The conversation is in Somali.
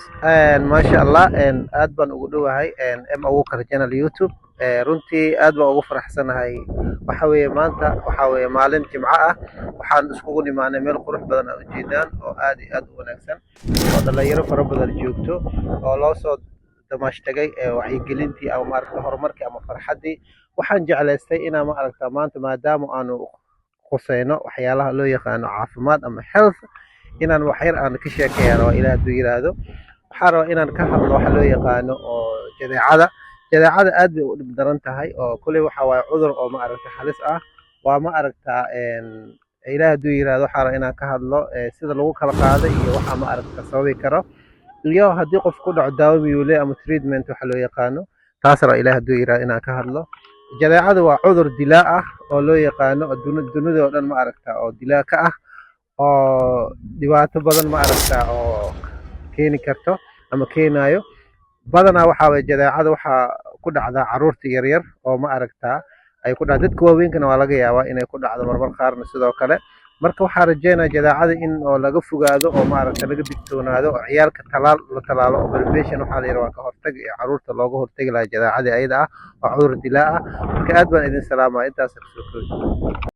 Maasha Allah, aad baan ugu dhowahay M Abuukar channel YouTube. Runtii aad baan ugu faraxsanahay. Waxa weeye, maanta waxa weeye maalin Jimco ah. Waxaan iskugu nimaanay meel qurux badan aad ujeedaan oo aad iyo aad u wanaagsan, oo dhalinyaro fara badan joogto, oo loo soo damaash tagay wacyigelintii ama maaragta horumarkii ama farxaddii. Waxaan jeclaystay inaan maaragta maanta, maadaama aanu khuseyno waxyaalaha loo yaqaano caafimaad ama health, inaan waxyar aan ka sheekeeya rabaa, Ilaah hadduu yiraahdo. Waxaan rabaa inaan ka hadlo waxa loo yaqaano oo jadeecada. Jadeecada aad bay u dhib daran tahay, oo kuley waxa waaye cudur oo maaragta halis ah. Waa ma aragtaa, Ilaah hadduu yiraahdo, waxaan rabaa inaan ka hadlo sida lagu kala qaado iyo waxa ma aragta sababi karo, iyo haddii qof ku dhaco daawo miyuu leeyahay ama treatment waxa loo yaqaano. Taas rabaa, Ilaah hadduu yiraahdo, inaan ka hadlo. Jadeecadu waa cudur dilaa ah oo loo yaqaano dunida oo dhan ma aragta oo dilaa ka ah, oo dhibaato badan ma aragta oo keeni karto ama keenayo. Badanaa waxaa waye jadeecada waxaa ku dhacdaa caruurta yaryar oo ma aragtaa ay ku dhacdo. Dadka waaweynkana waa laga yaabaa inay ku dhacdo marmar qaarna sidoo kale. Marka waxaa rajeynaya jadeecada in oo laga fogaado oo maaragta laga digtoonaado, oo ciyaalka talaal la talaalo, oo prevention waxaa la yidhaha, waa ka hortag ee caruurta looga hortagi lahaa jadeecadii ayada ah oo cudur dilaa ah. Marka aad baan idin salaamaya, intaas kusoo koobi.